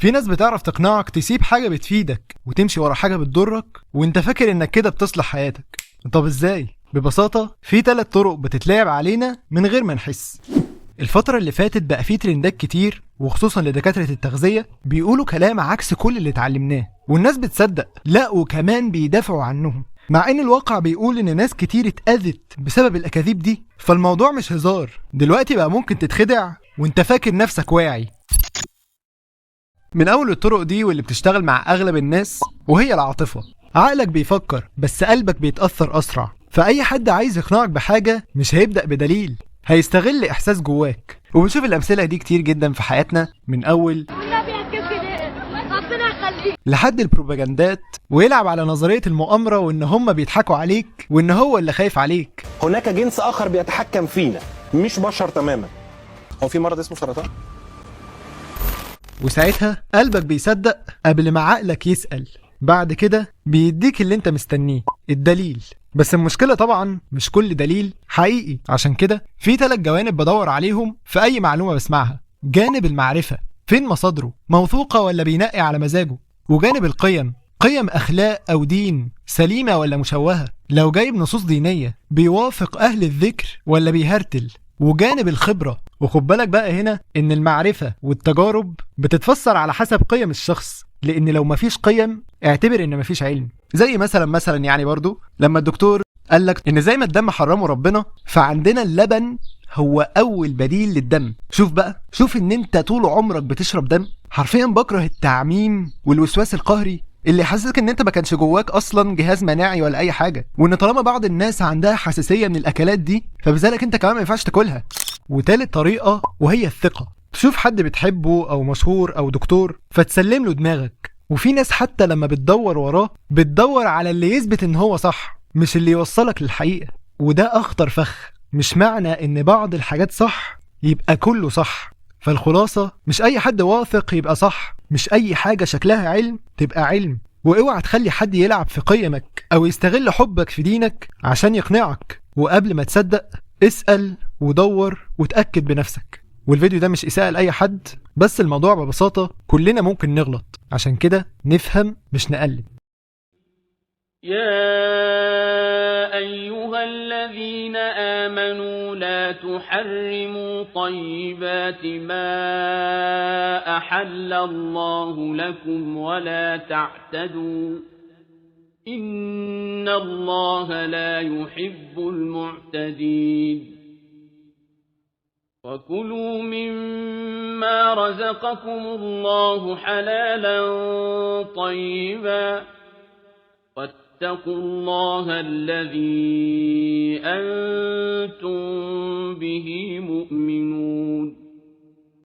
في ناس بتعرف تقنعك تسيب حاجة بتفيدك وتمشي ورا حاجة بتضرك وانت فاكر انك كده بتصلح حياتك. طب ازاي؟ ببساطة في 3 طرق بتتلعب علينا من غير ما نحس. الفترة اللي فاتت بقى في ترندات كتير، وخصوصا لدكاترة التغذية، بيقولوا كلام عكس كل اللي اتعلمناه والناس بتصدق، لا وكمان بيدافعوا عنهم، مع ان الواقع بيقول ان ناس كتير اتأذت بسبب الاكاذيب دي. فالموضوع مش هزار، دلوقتي بقى ممكن تتخدع وانت فاكر نفسك واعي. من اول الطرق دي واللي بتشتغل مع اغلب الناس وهي العاطفة. عقلك بيفكر بس قلبك بيتأثر اسرع، فاي حد عايز يقنعك بحاجة مش هيبدأ بدليل، هيستغل احساس جواك. وبنشوف الامثلة دي كتير جدا في حياتنا، من اول لحد البروباجندات، ويلعب على نظرية المؤامرة وان هم بيضحكوا عليك وان هو اللي خايف عليك. هناك جنس اخر بيتحكم فينا، مش بشر تماما. هو في مرض اسمه سرطان؟ وساعتها قلبك بيصدق قبل ما عقلك يسأل. بعد كده بيديك اللي انت مستنيه، الدليل. بس المشكلة طبعا مش كل دليل حقيقي، عشان كده في 3 جوانب بدور عليهم في أي معلومة بسمعها. جانب المعرفة، فين مصادره، موثوقة ولا بينقي على مزاجه؟ وجانب القيم، قيم أخلاق أو دين، سليمة ولا مشوهة؟ لو جايب نصوص دينية بيوافق أهل الذكر ولا بيهرتل؟ وجانب الخبرة، وخد بالك بقى هنا إن المعرفة والتجارب بتتفسر على حسب قيم الشخص، لأن لو مفيش قيم اعتبر إن مفيش علم. زي مثلا يعني برضو لما الدكتور قالك إن زي ما الدم حرمه ربنا، فعندنا اللبن هو أول بديل للدم. شوف بقى، شوف إن أنت طول عمرك بتشرب دم. حرفيا بكره التعميم والوسواس القهري اللي حاسسك ان انت ما كانش جواك اصلا جهاز مناعي ولا اي حاجة، وان طالما بعض الناس عندها حساسية من الاكلات دي فبذلك انت كمان ما ينفعش تاكلها. وتالت طريقه وهي الثقة، تشوف حد بتحبه او مشهور او دكتور فتسلم له دماغك. وفي ناس حتى لما بتدور وراه بتدور على اللي يثبت ان هو صح، مش اللي يوصلك للحقيقة. وده اخطر فخ، مش معنى ان بعض الحاجات صح يبقى كله صح. فالخلاصة مش أي حد واثق يبقى صح، مش أي حاجة شكلها علم تبقى علم. واوعى تخلي حد يلعب في قيمك أو يستغل حبك في دينك عشان يقنعك. وقبل ما تصدق اسأل ودور وتأكد بنفسك. والفيديو ده مش إساءة لأي حد، بس الموضوع ببساطة كلنا ممكن نغلط، عشان كده نفهم مش نقلد. يا أيها الذين آمنوا لا تحرموا طيبات ما أحل الله لكم ولا تعتدوا إن الله لا يحب المعتدين. وكلوا مما رزقكم الله حلالا طيبا واتقوا الله الذي أنتم به مؤمنون.